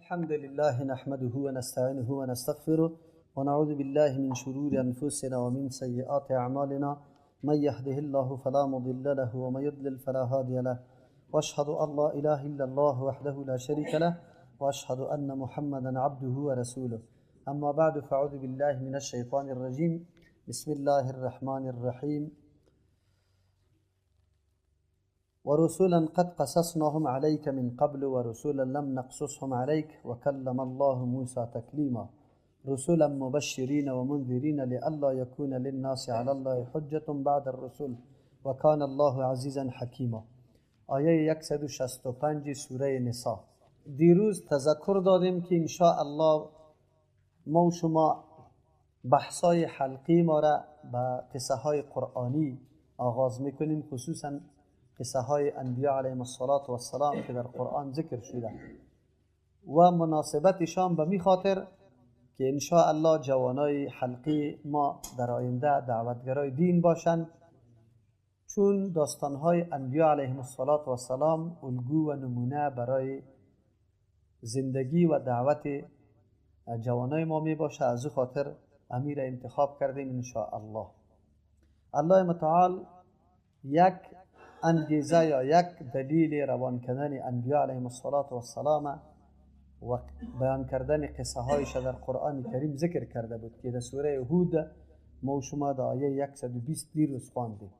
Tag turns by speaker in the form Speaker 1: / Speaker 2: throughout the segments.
Speaker 1: الحمد لله نحمده ونستعينه ونستغفره ونعوذ بالله من شرور أنفسنا ومن سيئات أعمالنا، من يهده الله فلا مضل له ومن يضلل فلا هادي له، وأشهد أن لا إله إلا الله وحده لا شريك له، وأشهد أن محمدا عبده ورسوله. أما بعد، فأعوذ بالله من الشيطان الرجيم. بسم الله الرحمن الرحيم. ورسلا قد قصصناهم عليك من قبل ورسلا لم نقصصهم عليك وكلم الله موسى تكليما رسلا مبشرين ومنذرين لئلا يكون للناس على الله حجة بعد الرسل وكان الله عزيزا حكيما. آیه 165 سوره نساء. دیروز تذکر دادیم که انشاءالله ما و شما بحثای حلقی ما را به قصه های قرآنی آغاز میکنیم، خصوصا قصه های انبیاء علیهم الصلاة والسلام که در قرآن ذکر شده و مناسبتشان به می خاطر که انشاءالله جوانای حلقی ما در آینده دعوتگرای دین باشند، چون داستانهای انبیاء علیهم الصلاة والسلام الگو و نمونه برای زندگی و دعوت جوانای ما می باشه. از او خاطر امیر انتخاب کردیم انشاءالله. الله متعال یک انگیزه یا یک دلیل روان کردن انبیاء علیهم الصلاة والسلام و بیان کردن قصه هایش در قرآن کریم ذکر کرده بود که در سوره هود ما شما در آیه 120 دیروز خواندیم.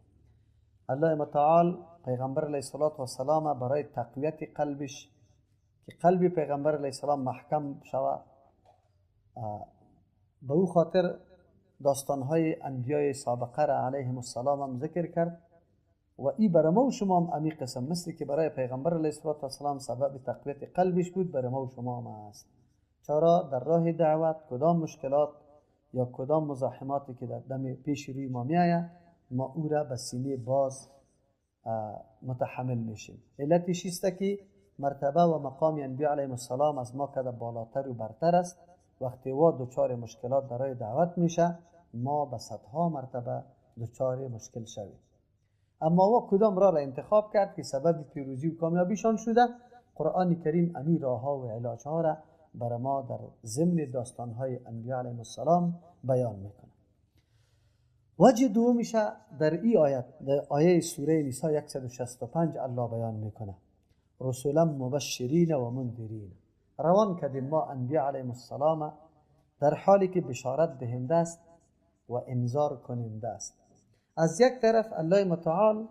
Speaker 1: الله متعال پیغمبر علیه الصلاة والسلام برای تقویت قلبش که قلب پیغمبر علیه السلام محکم شود، به او خاطر داستانهای انبیای سابقه را علیهم السلام هم ذکر کرد و ای برای ما و شما هم امی قسم مثل که برای پیغمبر علیه السلام سبب تقویت قلبش بود، برای ما و شما هم است. چرا در راه دعوت کدام مشکلات یا کدام مزاحماتی که در دم پیش روی ما میآید، ما او را به سینه باز متحمل میشیم. علتش است که مرتبه و مقام انبیاء علیهم السلام از ما کده بالاتر و برتر است. وقتی وا دچار مشکلات در راه دعوت میشه، ما به صدها مرتبه دچار مشکل شویم. اما وا کدام راه را انتخاب کرد که سبب پیروزی و کامیابیشان شده؟ قرآن کریم امی راهها و علاجها را برای ما در ضمن داستانهای انبیاء علیهم السلام بیان میکنه. وجه دومیشه در ای آیت، در آیه سوره نساء 165 الله بیان میکنه: رسولا مبشرین و منذرین. روان کردیم ما انبیاء علیهم السلام در حالی که بشارت دهنده است و انذار کننده است. از یک طرف الله متعال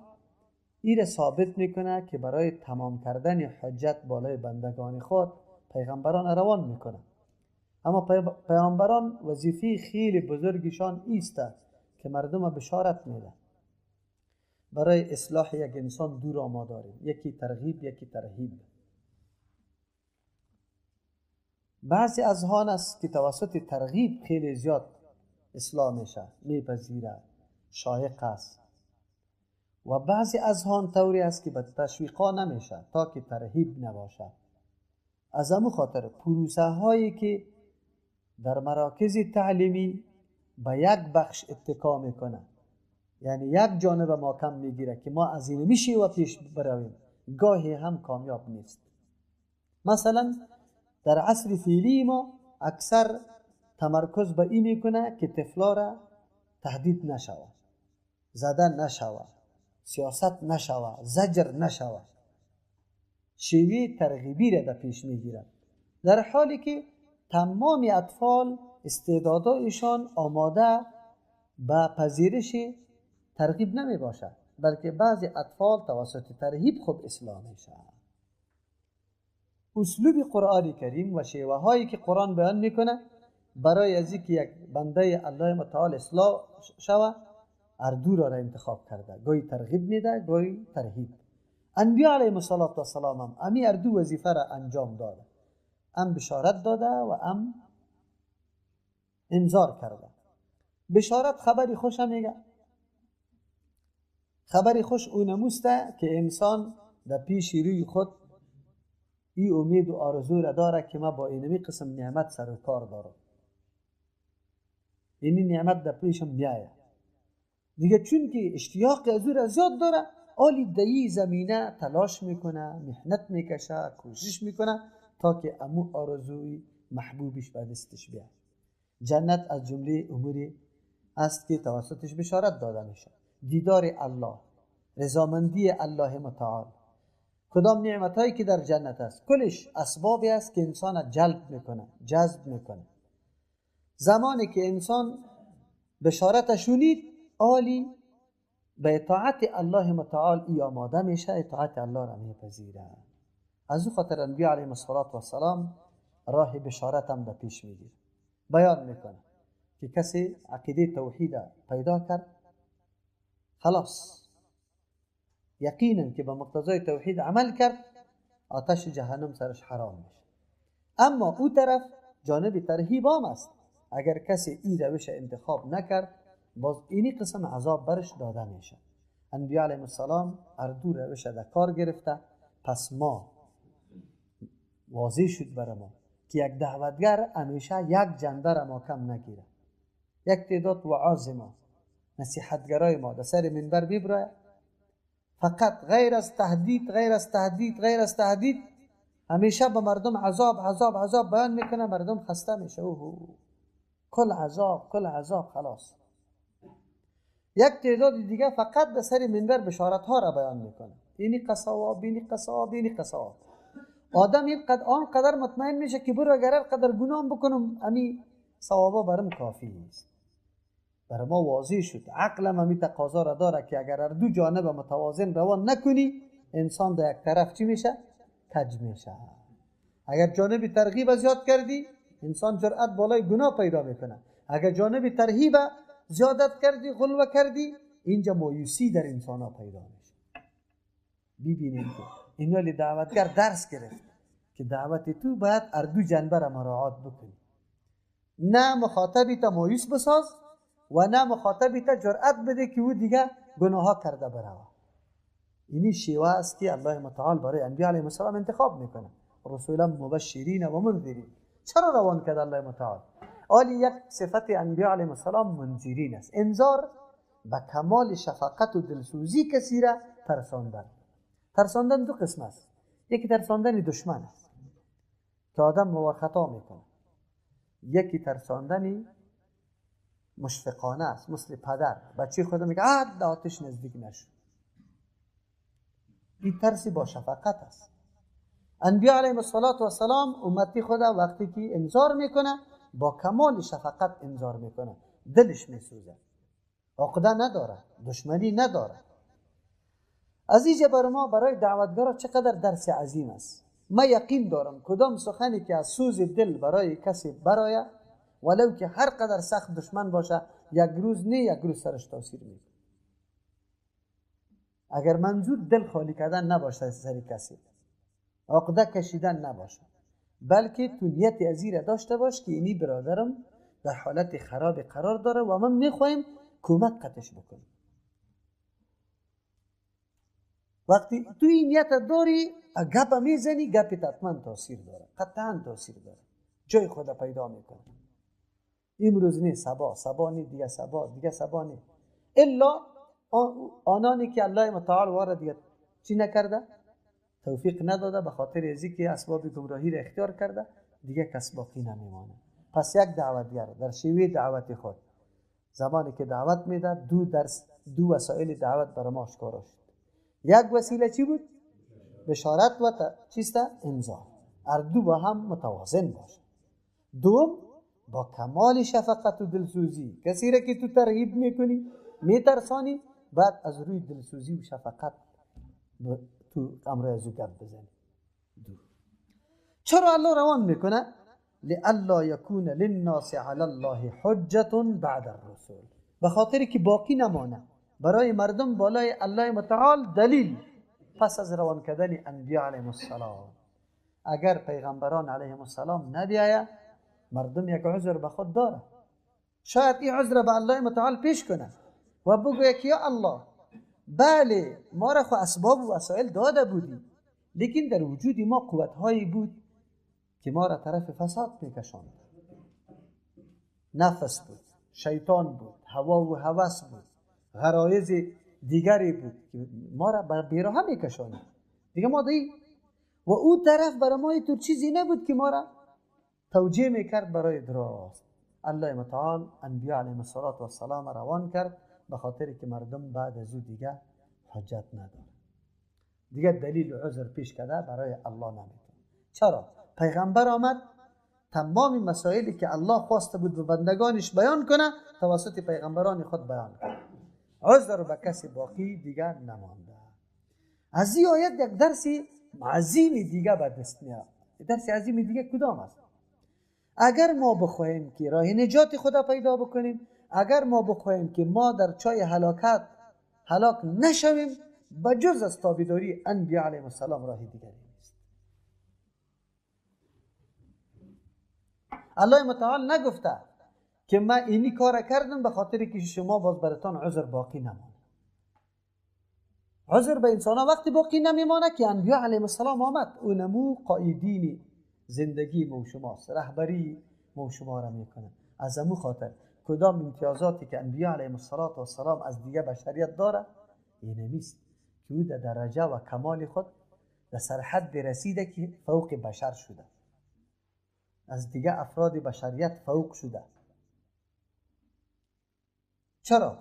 Speaker 1: این را ثابت میکنه که برای تمام کردن حجت بالای بندگان خود پیغمبران روان میکنه، اما پیغمبران وظیفه خیلی بزرگشان ایست که مردم بشارت میده. برای اصلاح یک انسان دو راه ما داریم، یکی ترغیب یکی ترهیب. بعضی از هان است که توسط ترغیب خیلی زیاد اصلاح میشه، میپذیره، شایق است، و بعضی از هان طوری است که به تشویقا نمیشه تا که ترهیب نباشه. از همون خاطر پروسه هایی که در مراکز تعلیمی به یک بخش اتکا میکنه، یعنی یک جانب ما کم میگیره که ما از این میشه و پیش برویم، گاهی هم کامیاب نیست. مثلا در عصر فعلی ما اکثر تمرکز به این میکنه که طفلا را تهدید نشوه، زده نشوه، سیاست نشوه، زجر نشوه، شیوه ترغیبی را در پیش میگیره، در حالی که تمام اطفال استعدادایشان آماده به پذیرش ترغیب نمی باشد، بلکه بعضی اطفال توسط ترهیب خوب اصلاح میشه. اسلوب قرآن کریم و شیوه هایی که قرآن بیان میکنه برای از اینکه یک بنده الله متعال اصلاح شوه، هر دو را انتخاب کرده، گاهی ترغیب میده گاهی ترهیب. انبیاء علیهم الصلاة والسلام هم امی هر دو وظیفه را انجام داده، هم بشارت داده و هم انذار کرده. بشارت خبری خوش هم میگه، خبری خوش او نموسته که انسان در پیش روی خود ای امید و آرزو را داره که ما با اینمی قسم نعمت سر و کار دارم، اینی نعمت در پیشم بیایه دیگه، چون که اشتیاق از او را زیاد داره، آلی دهی زمینه تلاش میکنه، محنت میکشه، کوشش میکنه تا که امو آرزوی محبوبش به دستش بیاد. جنت از جمله اموری است که توسطش بشارت داده میشه. دیدار الله، رضامندی الله متعال، کدام نعمت هایی که در جنت است، کلش اسبابی است که انسان جلب میکنه، جذب میکنه. زمانی که انسان بشارت شنید، عالی به اطاعت الله متعال ای آماده میشه، اطاعت الله را میپذیره. از او خاطر انبیاء علیهم السلام راه بشارت هم به پیش میگیره، بیان میکنه که کسی عقیده توحید پیدا کرد، خلاص یقینا که به مقتضای توحید عمل کرد، آتش جهنم سرش حرام میشه. اما او طرف جانب ترهیب هم است، اگر کسی این روش انتخاب نکرد، باز اینی قسم عذاب برش داده میشه. انبیاء علیهم السلام هر دو روش در کار گرفته. پس ما واضح شد بر ما که یک دعوتگر همیشه یک جنبه را ما کم نگیره. یک تعداد وعاظ ما، نصیحتگرای ما در سر منبر ببرای، فقط غیر از تهدید، غیر از تهدید، غیر از تهدید، همیشه به مردم عذاب عذاب عذاب بیان میکنه، مردم خسته میشه، اوه کل عذاب کل عذاب خلاص. یک تعداد دیگه فقط به سر منبر بشارت ها را بیان میکنه، اینی قصواب، اینی قصواب، اینی قصواب. آدم آنقدر مطمئن میشه که برو اگر قدر گناه بکنم امی ثوابا برم کافی نیست. برای ما واضح شد، عقلم همی تقاضا را داره که اگر هر دو جانب متوازن روان نکنی، انسان در یک طرف چی میشه؟ کج میشه. اگر جانب ترغیب زیاد کردی، انسان جرأت بالای گناه پیدا میکنه. اگر جانب ترهیب زیادت کردی، غلوه کردی، اینجا مایوسی در انسان ها پیدا میشه. ببینیم که اینا دعوتگر درس گرفت که دعوت تو باید هر دو جنبه را مراعات بکنی، نه مخاطبی تا مایوس بساز و نه مخاطبی تا جرأت بده که او دیگه گناه ها کرده بروه. اینی شیوه است که الله متعال برای انبیاء علیهم السلام انتخاب میکنه، رسولا مبشرین و منذرین. چرا روان کرد الله متعال؟ آلی یک صفت انبیاء علیهم السلام منذرین است. انذار به کمال شفقت و دلسوزی کسی را ترساندن. ترساندن دو قسم است. یکی ترساندن دشمن است که آدم موافقت میکنه. یکی ترساندن مشفقانه است، مثل پدر بچه خود میگه آه آتش نزدیک نشو. این ترسی با شفقت است. انبیاء علیهم السلام امتی خود وقتی که انذار میکنه با کمال شفقت انذار میکنه، دلش میسوزه، عقده نداره، دشمنی نداره. از اینجا بر ما برای دعوتگرا چقدر درس عظیم است. ما یقین دارم کدام سخنی که از سوز دل برای کسی برای، ولو که هر قدر سخت دشمن باشه، یک روز نه یک روز سرش تاثیر میکنه. اگر منظور دل خالی کردن نباشه سر کسی، عقده کشیدن نباشه، بلکه تو نیت ازی را داشته باش که اینی برادرم در حالت خراب قرار داره و من میخوایم کمک قطش بکنم. وقتی تو این نیت داری، گپ میزنی، گپ حتما تاثیر داره، قطعا تاثیر داره، جای خود پیدا میکنه. امروز نه سبا، سبا نه دیگه سبا، دیگه سبا نه، الا آنانی که الله متعال وارد دیگه چی نکرده، توفیق نداده، به خاطر ازی که اسباب گمراهی را اختیار کرده، دیگه کس باقی نمیمانه. پس یک دعوتگر در شیوه دعوت خود زمانی که دعوت میده، دو درس، دو وسایل دعوت برای ما آشکار شد. یک وسیله چی بود؟ بشارت و چیست؟ انذار. هر دو با هم متوازن باشه. دوم، با کمال شفقت و دلسوزی. کسی را که تو ترغیب میکنی، میترسانی، بعد از روی دلسوزی و شفقت تو امر از او گپ بزنی. دو، چرا الله روان میکنه؟ لئلا یکون للناس علی الله حجة بعد الرسل، به خاطر که باقی نمانه برای مردم بالای الله متعال دلیل پس از روان کردن انبیاء علیهم السلام. اگر پیغمبران علیهم السلام نبیاید، مردم یک عذر به خود داره، شاید این عذر به الله متعال پیش کنه و بگوید که یا الله، بله ما را خو اسباب و وسایل داده بودی، لیکن در وجود ما قوتهایی بود که ما را طرف فساد میکشاند. نفس بود، شیطان بود، هوا و هوس بود، غرایز دیگری بود که ما را بر بیراه میکشاند. دیگه ما دی و او طرف برای ما تو چیزی نبود که ما را توجیه میکرد برای درست. الله متعال انبیاء علیهم السلام روان کرد به خاطر که مردم بعد از او دیگه حجت نداره، دیگه دلیل و عذر پیش کرده برای الله نمیتونه. چرا؟ پیغمبر آمد تمام مسائلی که الله خواسته بود به بندگانش بیان کنه توسط پیغمبران خود بیان کنه. عذر به کسی باقی دیگه نمانده. از این آیت یک درسی عظیم دیگه به دست میاد. درس عظیم دیگه کدام است؟ اگر ما بخواهیم که راه نجات خدا پیدا بکنیم، اگر ما بخواهیم که ما در چای هلاکت هلاک نشویم، بجز از تابعداری انبیاء علیهم السلام راه دیگری نیست. الله متعال نگفته که من اینی کار کردم به خاطر که شما باز براتان عذر باقی نمانه. عذر به انسان ها وقتی باقی نمیمانه که انبیاء علیهم السلام آمد، اونمو قائدین زندگی ما و شماست، رهبری ما و شما را میکنه. از امو خاطر کدام امتیازاتی که انبیاء علیهم السلام از دیگه بشریت داره اینمیست که او در درجه و کمال خود در سرحد رسیده که فوق بشر شده، از دیگه افراد بشریت فوق شده. چرا؟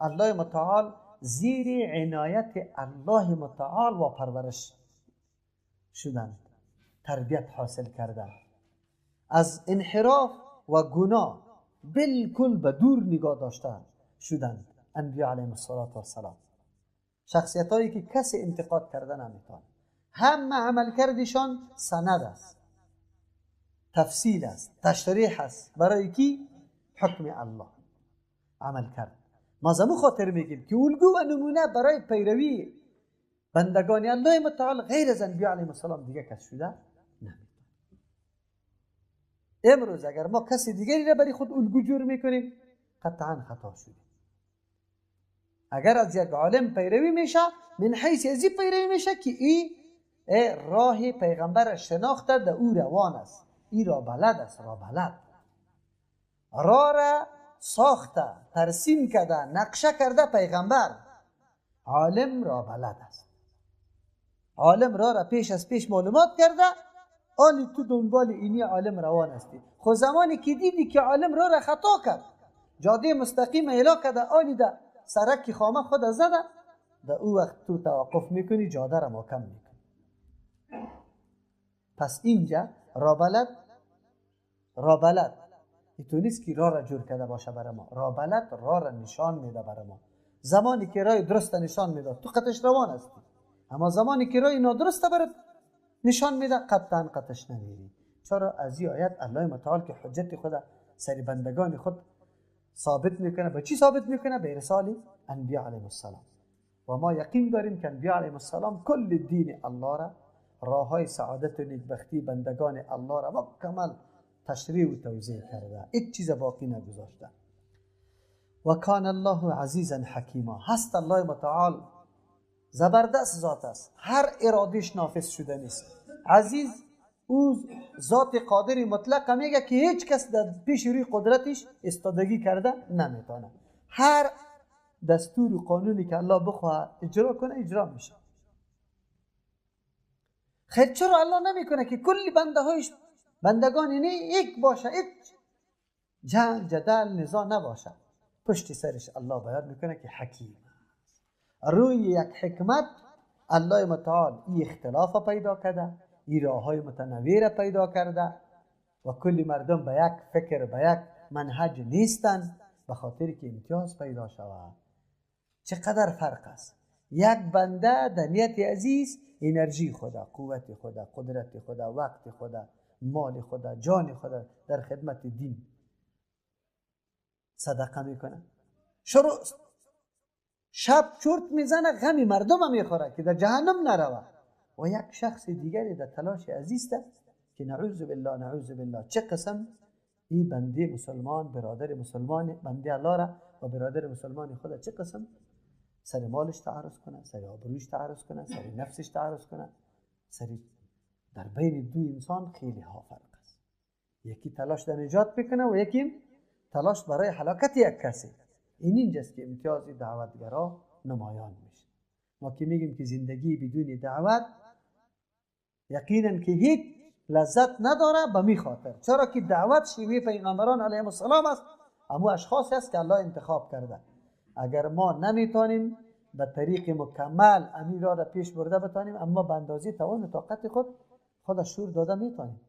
Speaker 1: الله متعال زیر عنایت الله متعال و پرورش شدند، تربیت حاصل کردند، از انحراف و گناه بالکل به دور نگاه داشته شدند انبیاء علیهم السلام. شخصیت هایی که کسی انتقاد کرده نمیتونه، همه عمل کردشان سند است، تفصیل است، تشریح است برای کی؟ حکم الله عمل کرد. ما زمو خاطر میگیم که الگو و نمونه برای پیروی بندگان الله متعال غیر از انبیاء علیهم السلام دیگه کس شده نمیتونه. امروز اگر ما کسی دیگری را برای خود الگو جور میکنیم قطعا خطا شده. اگر از یک عالم پیروی میشه، من حیث ازی پیروی میشه که ای راه پیغمبر شناخته، در او روان است، ای را بلد است، را بلد، راه را ساخته، ترسیم کرده، نقشه کرده پیغمبر. عالم را بلد است، عالم را را پیش از پیش معلومات کرده، آلی تو دنبال اینی عالم روان هستی. خو زمانی که دیدی که عالم را را خطا کرد، جاده مستقیم اعلا کرده، آلی ده سرک خامه خود زده، در او وقت تو توقف میکنی، جاده را محکم میکنی. پس اینجا را بلد، را بلد تو نیست که راه را جور کرده باشه برای ما، را بلد راه را نشان میده برای ما. زمانی که راه درست نشان میده تو قطش روان هستی، اما زمانی که راه نادرست برات نشان میده قطعا قطش نمیری. چرا؟ از این آیت الله متعال که حجت خود سر بندگان خود ثابت میکنه. به چی ثابت میکنه؟ به ارسال انبیاء علیهم السلام. و ما یقین داریم که انبیاء علیهم السلام کل دین الله را، راههای سعادت و نیکبختی بندگان الله را مکمل تشریح و توضیح کرده، هیچ چیز باقی نگذاشته. و کان الله عزیزا حکیما. هست الله متعال زبردست ذات است، هر ارادهش نافذ شده نیست. عزیز او ذات قادر مطلق میگه که هیچ کس در پیش روی قدرتش استادگی کرده نمیتونه. هر دستور و قانونی که الله بخواه اجرا کنه اجرا میشه. خیر چرا الله نمیکنه که کل بنده هایش بندگان اینی یک باشه، یک جنگ جدل نزاع نباشه؟ پشت سرش الله بیان میکنه که حکیم است. روی یک حکمت الله متعال این اختلاف پیدا کرده، این راههای متنوع را پیدا کرده و کل مردم به یک فکر به یک منهج نیستند، به خاطر که امتیاز پیدا شود. چقدر فرق است. یک بنده در نیت عزیز انرژی خدا، قوت خدا، قدرت خدا، وقت خدا، مال خدا، جان خدا در خدمت دین صدقه میکنه. شروع شب چرت میزنه، غمی مردم هم میخوره که در جهنم نروه. و یک شخص دیگری در تلاش عزیز که نعوذ بالله نعوذ بالله چه قسم این بنده مسلمان، برادر مسلمان، بنده الله را و برادر مسلمان خود چه قسم سر مالش تعرض کنه، سر آبرویش تعرض کنه، سر نفسش تعرض کنه، سر در بین دو انسان خیلی ها فرق است. یکی تلاش در نجات بکنه و یکی تلاش برای هلاکت یک کسی. این اینجاست که امتیاز دعوتگرا نمایان میشه. ما که میگیم که زندگی بدون دعوت یقینا که هیچ لذت نداره به می خاطر، چرا که دعوت شیوه پیغمبران علیهم السلام است، اما اشخاص است که الله انتخاب کرده. اگر ما نمیتونیم به طریق مکمل امیر را پیش برده بتانیم، اما به اندازه توان و طاقت خود شور داده میتونیم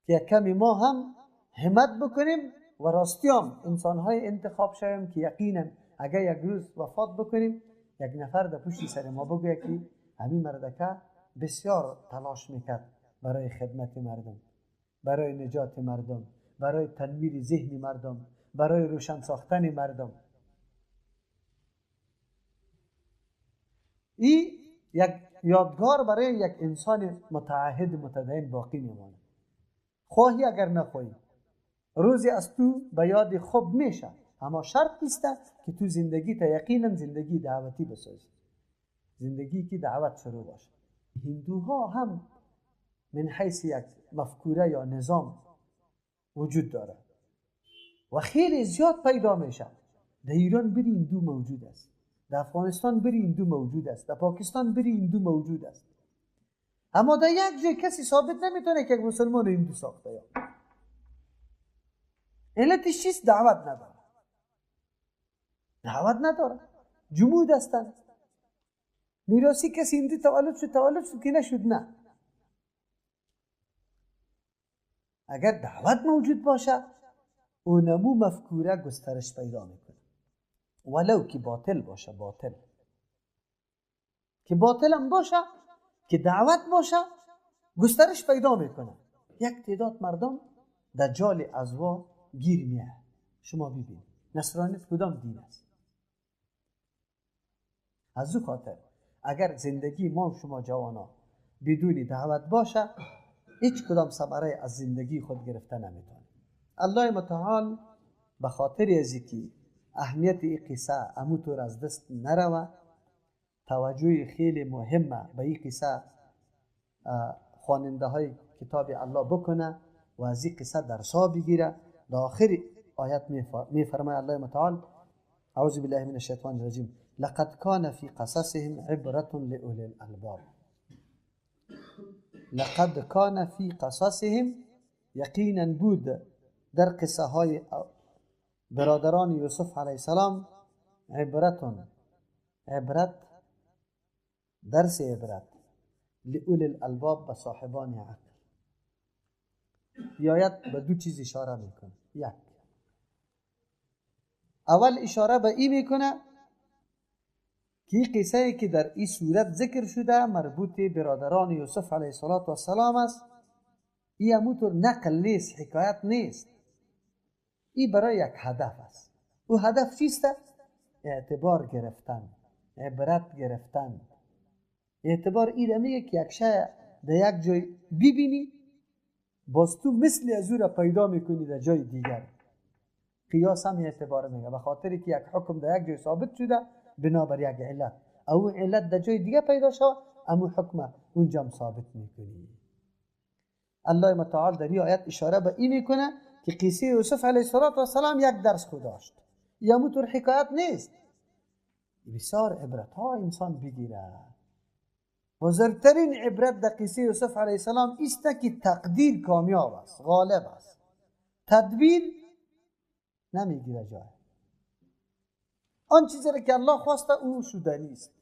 Speaker 1: که کمی ما هم همت بکنیم و راستیام انسانهای انتخاب شویم که یقینا اگر یک روز وفات بکنیم، یک نفر در پشت سر ما بگوید که همین مردکه بسیار تلاش میکرد برای خدمت مردم، برای نجات مردم، برای تنویر ذهن مردم، برای روشن ساختن مردم. این یک یادگار برای یک انسان متعهد متدین باقی میماند. خواهی اگر نخواهی، روزی از تو به یاد خوب میشه، اما شرط نیست که تو زندگی تا یقینا زندگی دعوتی بسازی، زندگی که دعوت شروع باشه. هندوها هم من حیث یک مفکوره یا نظام وجود داره و خیلی زیاد پیدا میشه. در ایران بری هندو موجود است، در افغانستان بری هندو موجود است، در پاکستان بری هندو موجود است، اما در یک جای کسی ثابت نمیتونه که یک مسلمان هندو ساخته. یا علتش چیست؟ دعوت نداره، دعوت نداره، جمود هستند. میراثی کسی هندو تولد شد، تولد شد که نشد، نه. اگر دعوت موجود باشه، اونمو مفکوره گسترش پیدا میکنه، ولو که باطل باشه، باطل که باطل هم باشه، که دعوت باشه، گسترش پیدا میکنه. یک تعداد مردم در جال ازوا گیر میه. شما ببینید نصرانیت کدام دین است؟ از او خاطر اگر زندگی ما و شما جوانا بدون دعوت باشه، هیچ کدام ثمره از زندگی خود گرفته نمیتونه. الله متعال به خاطر از اینکه اهمیت این قصه اموتور از دست نروه، توجه خیلی مهمه به این قصه خواننده های کتاب الله بکنه و از این قصه درسا بگیره. در آخر آیت میفرماید الله متعال: اعوذ بالله من الشیطان الرجیم، لقد کان فی قصصهم عبرة لأولی الالباب. لقد کان فی قصصهم، یقینا بود در قصه های برادران یوسف علیه السلام عبرتون، عبرت، درس عبرت، لأولی الالباب، به صاحبان عقل. آیت به دو چیز اشاره میکنه. یک، اول اشاره به این میکنه که این قصه که در این صورت ذکر شده مربوط برادران یوسف علیه السلام است، این همونطور نقل نیست، حکایت نیست، این برای یک هدف است. او هدف چیست؟ اعتبار گرفتن، عبرت گرفتن. اعتبار این میگه که یک شی در یک جای ببینی، باز تو مثل از او را پیدا میکنی در جای دیگر. قیاس هم اعتبار میگه، به خاطر که یک حکم در یک جای ثابت شده بنابر یک علت، او علت در جای دیگه پیدا شد، امو حکم اونجا هم ثابت میکنی. الله متعال در این آیت اشاره به این میکنه که قصه یوسف علیه السلام یک درس خود داشت، یا موتور حکایت نیست، بسیار عبرت ها انسان بگیره. بزرگترین عبرت در قصه یوسف علیه السلام است که تقدیر کامیاب است، غالب است، تدبیر نمیگیره جای. آن چیزی را که الله خواسته او شدنی است.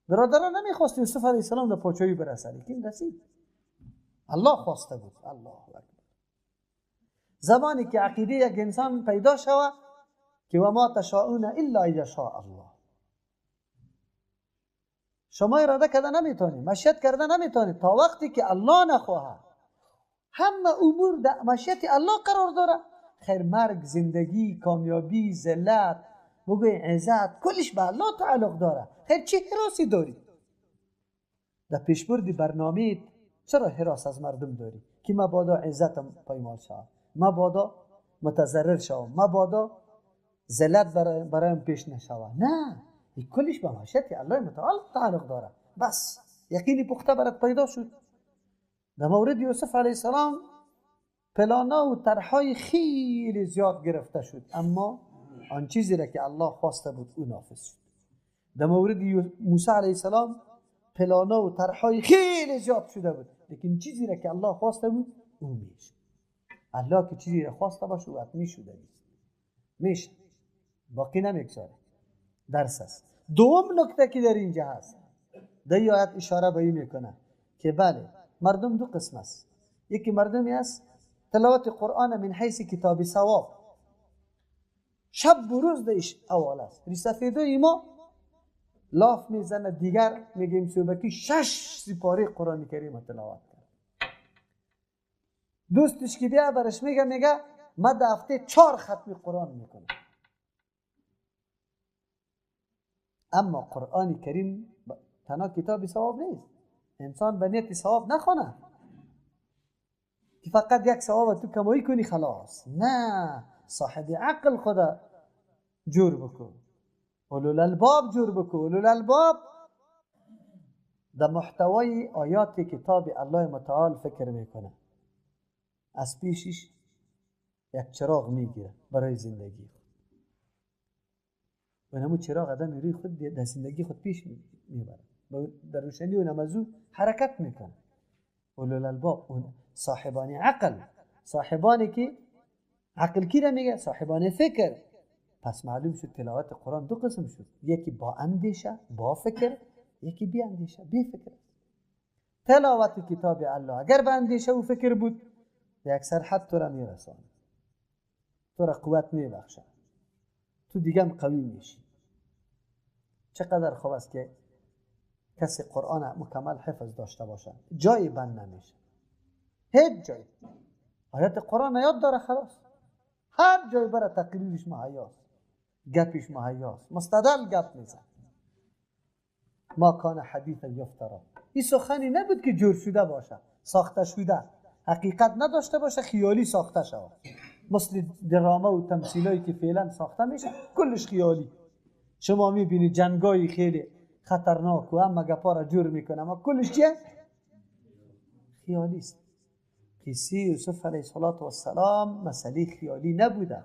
Speaker 1: برادران نمیخواست یوسف علیه السلام در پاچایی برسه، لیکن رسید. الله خواسته بود. الله اکبر. زمانی که عقیده یک انسان پیدا شود که و ما تشاؤون الا ان یشاء الله، شما اراده کرده نمیتونی، مشیت کرده نمیتونی تا وقتی که الله نخواهد. همه امور در مشیت الله قرار داره. خیر، مرگ، زندگی، کامیابی، ذلت، بگوی عزت، کلش به الله تعلق داره. خیر، چه حراسی داری؟ در پیشبرد برنامه چرا حراس از مردم داری که مبادا عزتم پایمال شود، مبادا متضرر شوم، مبادا ذلت برایم پیش نشود؟ نه، این کلش به مشیت الله متعال تعلق داره. بس یقینی پخته برات پیدا شد. در مورد یوسف علیه السلام پلانا و طرحهای خیلی زیاد گرفته شد، اما آن چیزی را که الله خواسته بود او نافذ شد. در مورد موسی علیه السلام پلانا و طرحهای خیلی زیاد شده بود، لیکن چیزی را که الله خواسته بود او میشه. الله که چیزی را خواسته باشه او حتمی شده نیست، میشه، باقی نمیگذاره. درس است. دوم نکته که در اینجا هست، در این آیت اشاره به این میکنه که بله مردم دو قسم است. یکی مردمی است تلاوت قرآن من حیث کتاب ثواب، شب و روز دیش اول است. ریسفیدوی ما لاف میزنه، دیگر میگیم صوبکی 6 سپاره قرآن کریم تلاوت کرد. دوستش که بیا برش میگه ما در هفته 4 ختم قرآن میکنم. اما قرآن کریم تنها کتاب ثواب نیست. انسان به نیت ثواب نخونه که فقط یک ثواب تو کمایی کنی خلاص. نه، صاحب عقل خدا جور بکن، اولوالالباب جور بکن. اولوالالباب در محتوای آیات کتاب الله متعال فکر میکنه، از پیشش یک چراغ میگیره برای زندگی خود و نمو چراغ آدم روی خود در زندگی خود پیش میبره، در روشنی و نمازو حرکت میکنه. اولوالالباب اون صاحبان عقل، صاحبانی که عقل کی را میگه؟ صاحبان فکر. پس معلوم شد تلاوت قرآن دو قسم شد، یکی با اندیشه با فکر، یکی بی اندیشه بی فکر. تلاوت کتاب الله اگر با اندیشه و فکر بود یک سرحد تو را میرسانه، تو را قوت میبخشه، تو دیگه هم قوی میشی. چقدر خوب است که کسی قرآن مکمل حفظ داشته باشه، جایی بند نمیشه، هیچ جایی. آیات قرآن یاد داره خلاص، هر جای بره تقریرش مهیاست، گپش مهیاست، مستدل گپ میزن. ما کان حدیثا یفترا، این سخنی نبود که جور شده باشه، ساخته شده، حقیقت نداشته باشه، خیالی ساخته شود. مثل دراما و تمثیلایی که فعلا ساخته میشه کلش خیالی. شما میبینید جنگای خیلی خطرناک و اما گپا را جور میکنه، اما کلش چیه؟ خیالی است. قصه یوسف علیه السلام مسئله خیالی نبوده،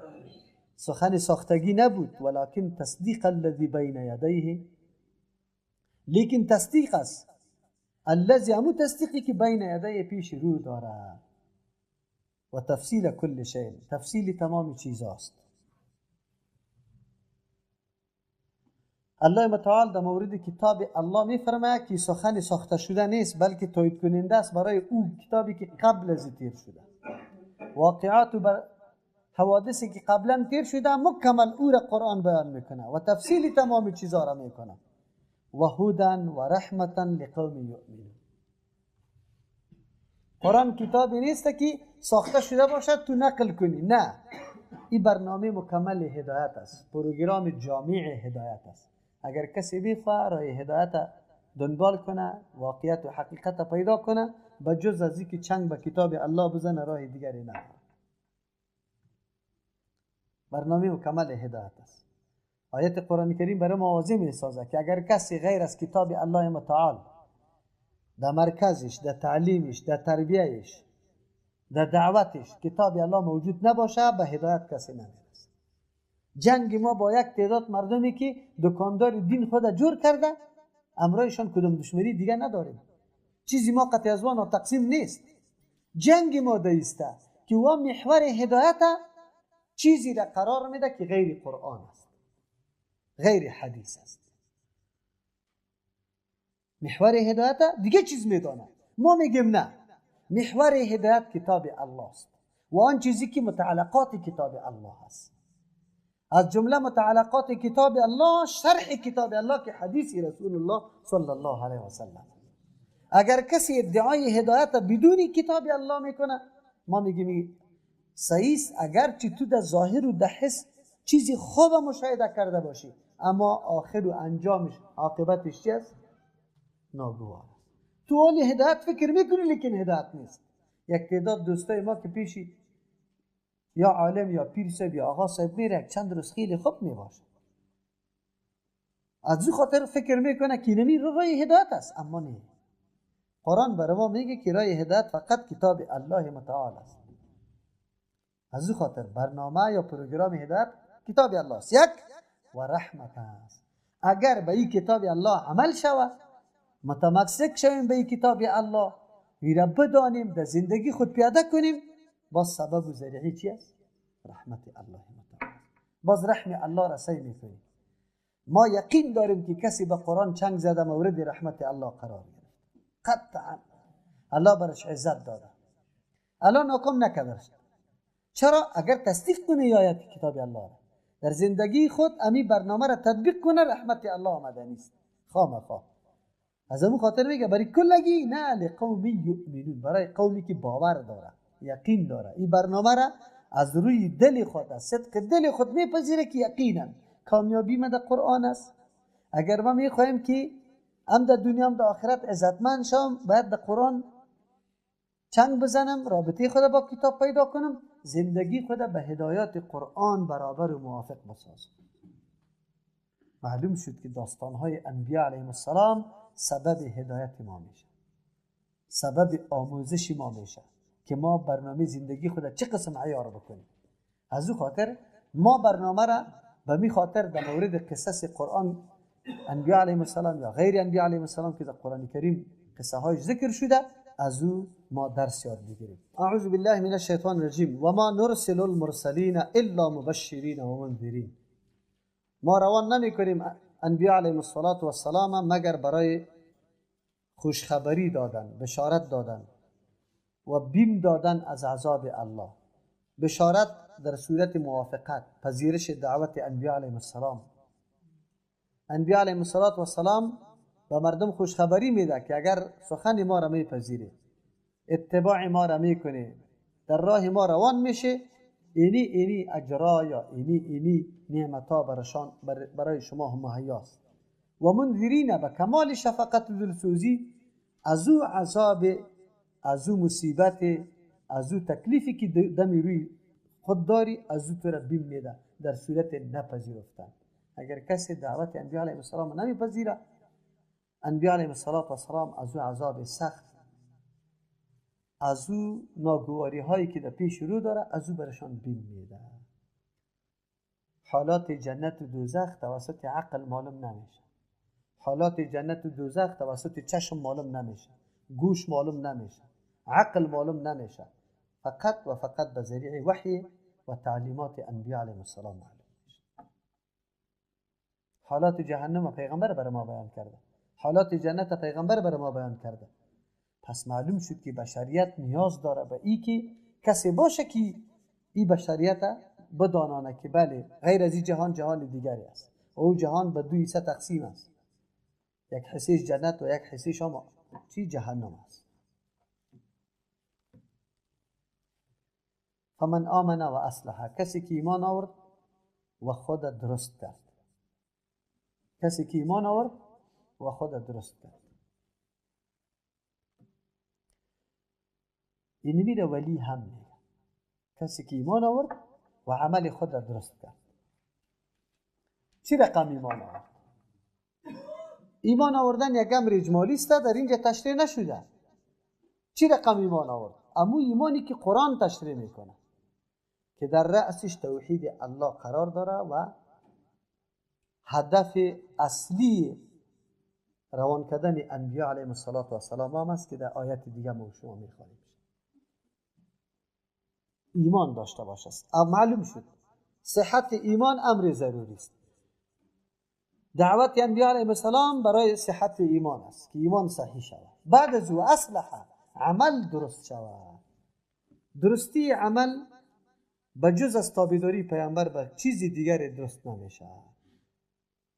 Speaker 1: سخن ساختگی نبود، ولکن تصدیق الذی بین یدیه، لیکن تصدیق است، الذی همو تصدیقی که بین یدیه پیش رو داره، و تفصیل کل شیء، تفصیل تمام چیزاست. الله متعال در مورد کتاب الله میفرماید که سخن ساخته شده نیست، بلکه تایید کننده است برای او کتابی که قبل از تیر شده، واقعات و حوادثی که قبلا تیر شده مکمل او را قرآن بیان میکنه و تفصیل تمام چیزها را میکنه. و هدى و رحمتا لقوم یؤمنون. قرآن کتابی نیست که ساخته شده باشد تو نقل کنی، نه، این برنامه مکمل هدایت است، پروگرام جامع هدایت است. اگر کسی بخواه راه هدایت دنبال کنه، واقعیت و حقیقت پیدا کنه، به جز از اینکه چنگ به کتاب الله بزنه راه دیگری نداره. برنامه مکمل هدایت است. آیت قرآن کریم برای ما واضح میسازه که اگر کسی غیر از کتاب الله متعال در مرکزش، در تعلیمش، در تربیهش، در دعوتش کتاب الله موجود نباشه، به هدایت کسی نمیرسه. جنگ ما با یک تعداد مردمی که دکاندار دین خود جور کرده، امرایشان کدام دشمنی دیگه نداریم، چیزی ما قطع از وان تقسیم نیست. جنگ ما دایسته که و محور هدایت چیزی را قرار میده که غیر قرآن است، غیر حدیث است. محور هدایت دیگه چیز میدانه، ما میگیم نه، محور هدایت کتاب الله است و آن چیزی که متعلقات کتاب الله است. از جمله متعلقات کتاب الله شرح کتاب الله که حدیث رسول الله صلی الله علیه و سلم. اگر کسی ادعای هدایت بدون کتاب الله میکنه، ما میگیم صحیح است، اگر چی تو در ظاهر و در حس چیزی خوب مشاهده کرده باشی، اما آخر و انجامش عاقبتش چی است؟ ناگوار. تو حال هدایت فکر میکنی لیکن هدایت نیست. یک تعداد دوستای ما که پیشی یا عالم یا پیر صاحب یا آقا صاحب میره، چند روز خیلی خوب میباشه، از او خاطر فکر میکنه که نمی راه هدایت است، اما نه. قرآن برای ما میگه که راه هدایت فقط کتاب الله متعال است. از او خاطر برنامه یا پروگرام هدایت کتاب الله است. یک و رحمت است. اگر به این کتاب الله عمل شود، متمسک شویم به کتاب الله، ویرا بدانیم، در زندگی خود پیاده کنیم، باز سبب و ذریعه چی است؟ رحمت الله متعال. باز رحم الله را سعی میکنیم. ما یقین داریم که کسی به قرآن چنگ زده مورد رحمت الله قرار گرفت، قطعا الله برش عزت داده، الله ناکام نکردش. چرا؟ اگر تصدیق کنه آیت کتاب الله را در زندگی خود، امی برنامه را تطبیق کنه، رحمت الله آمده نیست خامخا. از امو خاطر میگه برای کلگی نه، لقومی یؤمنون، برای قومی که باور داره، یقین داره، این برنامه را از روی دل خود، از صدق دل خود میپذیره که یقینا کامیابی ما در قرآن است. اگر ما میخواهیم که هم در دنیا هم در آخرت عزتمند شم، باید در قرآن چنگ بزنم، رابطه خود با کتاب پیدا کنم، زندگی خود به هدایات قرآن برابر و موافق بسازم. معلوم شد که داستانهای انبیا علیهم السلام سبب هدایت ما میشه، سبب آموزش ما میشه که ما برنامه زندگی خود چه قسم عیار بکنیم. از او خاطر ما برنامه را به می خاطر در مورد قصص قرآن انبیا علیهم السلام یا غیر انبیا علیهم السلام که در قرآن کریم قصه های ذکر شده، از او ما درس یاد بگیریم. اعوذ بالله من الشیطان الرجیم. و ما نرسل المرسلین الا مبشرین و منذرین. ما روان نمی کنیم انبیا علیهم السلام مگر برای خوشخبری دادن، بشارت دادن و بیم دادن از عذاب الله. بشارت در صورت موافقت، پذیرش دعوت انبیا علیهم السلام. انبیا علیهم السلام به مردم خوشخبری میده که اگر سخن ما را میپذیره، اتباع ما را میکنه، در راه ما روان میشه، اینی اینی اجرا یا اینی اینی نعمتا برای شما هم مهیاست. و منذرین به کمال شفقت و دلسوزی از او عذاب، از او مصیبت، از او تکلیفی که دمی روی خود داری، از او تو را بیم میده در صورت نپذیرفتن. اگر کسی دعوت انبیا علیهم السلام نمیپذیره، انبیا علیهم السلام از او عذاب سخت، از او ناگواری هایی که در پیش رو داره، از او برشان بیم میده. حالات جنت و دوزخ توسط عقل معلوم نمیشه، حالات جنت و دوزخ توسط چشم معلوم نمیشه، گوش معلوم نمیشه، عقل معلوم نمیشه، فقط و فقط به ذریعه وحی و تعلیمات انبیا علیهم السلام معلوم میشه. حالات جهنم پیغمبر بر ما بیان کرده، حالات جنت پیغمبر بر ما بیان کرده. پس معلوم شد که بشریت نیاز داره به ای که کسی باشه که ای بشریت بدانانه که بله غیر از این جهان جهان دیگری است. او جهان به دو حصه تقسیم است، یک حصه جنت و یک حصه شما چی جهنم است. فمن آمن و اصلح، کسی که ایمان آورد و خود درست کرد، کسی که ایمان آورد و خود درست کرد، این میره ولی هم میره. کسی که ایمان آورد و عمل خود درست کرد. چی رقم ایمان آورد؟ ایمان آوردن یک امر اجمالی است، در اینجا تشریح نشده. چی رقم ایمان آورد؟ امو ایمانی که قرآن تشریح میکنه که در رأسش توحید الله قرار داره و هدف اصلی روان کردن انبیا علیهم السلام هم است که در آیت دیگه ما شما میخوانیم. ایمان داشته باشه. معلوم شد صحت ایمان امر ضروری است. دعوت انبیا علیهم السلام برای صحت ایمان است که ایمان صحیح شود. بعد از او اصلح، عمل درست شود. درستی عمل بجز از تابعداری پیامبر به چیز دیگر درست نمیشه.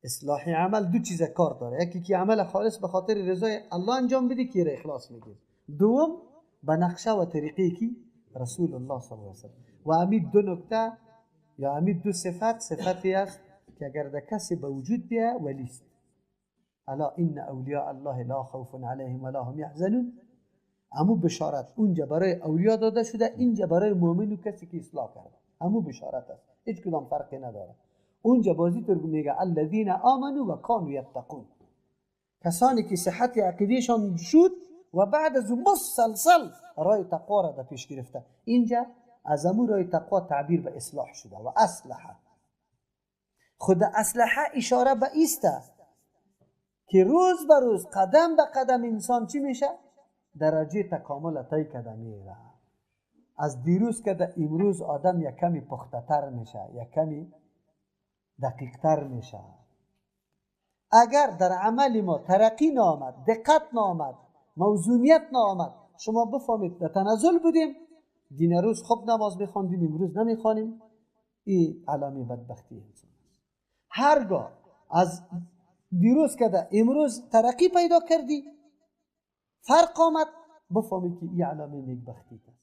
Speaker 1: اصلاح عمل دو چیز کار داره، یکی که عمل خالص به خاطر رضای الله انجام بدی که اخلاص میگیر، دوم به نقشه و طریقی که رسول الله صلی الله علیه و سلم. و امید دو نکته یا امید دو صفت، صفتی است که اگر در کسی به وجود بیا ولی است. الا ان اولیاء الله لا خوف علیهم ولا هم یحزنون. امو بشارت اونجا برای اولیا داده شده، اینجا برای مؤمن و کسی که اصلاح کرده امو بشارت است، هیچ کدام فرقی نداره. اونجا بازی تر میگه الذین آمنوا و کانوا یتقون، کسانی که صحت عقیدهشان شد و بعد از مسلسل رای تقوا را در پیش گرفته. اینجا از امو رای تقوا تعبیر به اصلاح شده و اصلح. خود اصلح اشاره به ایسته که روز به روز، قدم به قدم انسان چی میشه؟ درجه تکامل طی کرده میره. از دیروز که در امروز آدم یک کمی پخته تر میشه، یک کمی دقیق تر میشه. اگر در عمل ما ترقی نامد، دقت نامد، موزونیت نامد، شما بفهمید در تنزل بودیم. دین روز خوب نماز میخواندیم، امروز نمیخوانیم. این علامه بدبختی انسان است. هرگاه از دیروز که در امروز ترقی پیدا کردی، فرق آمد، بفهمید که این علامه نیکبختی است.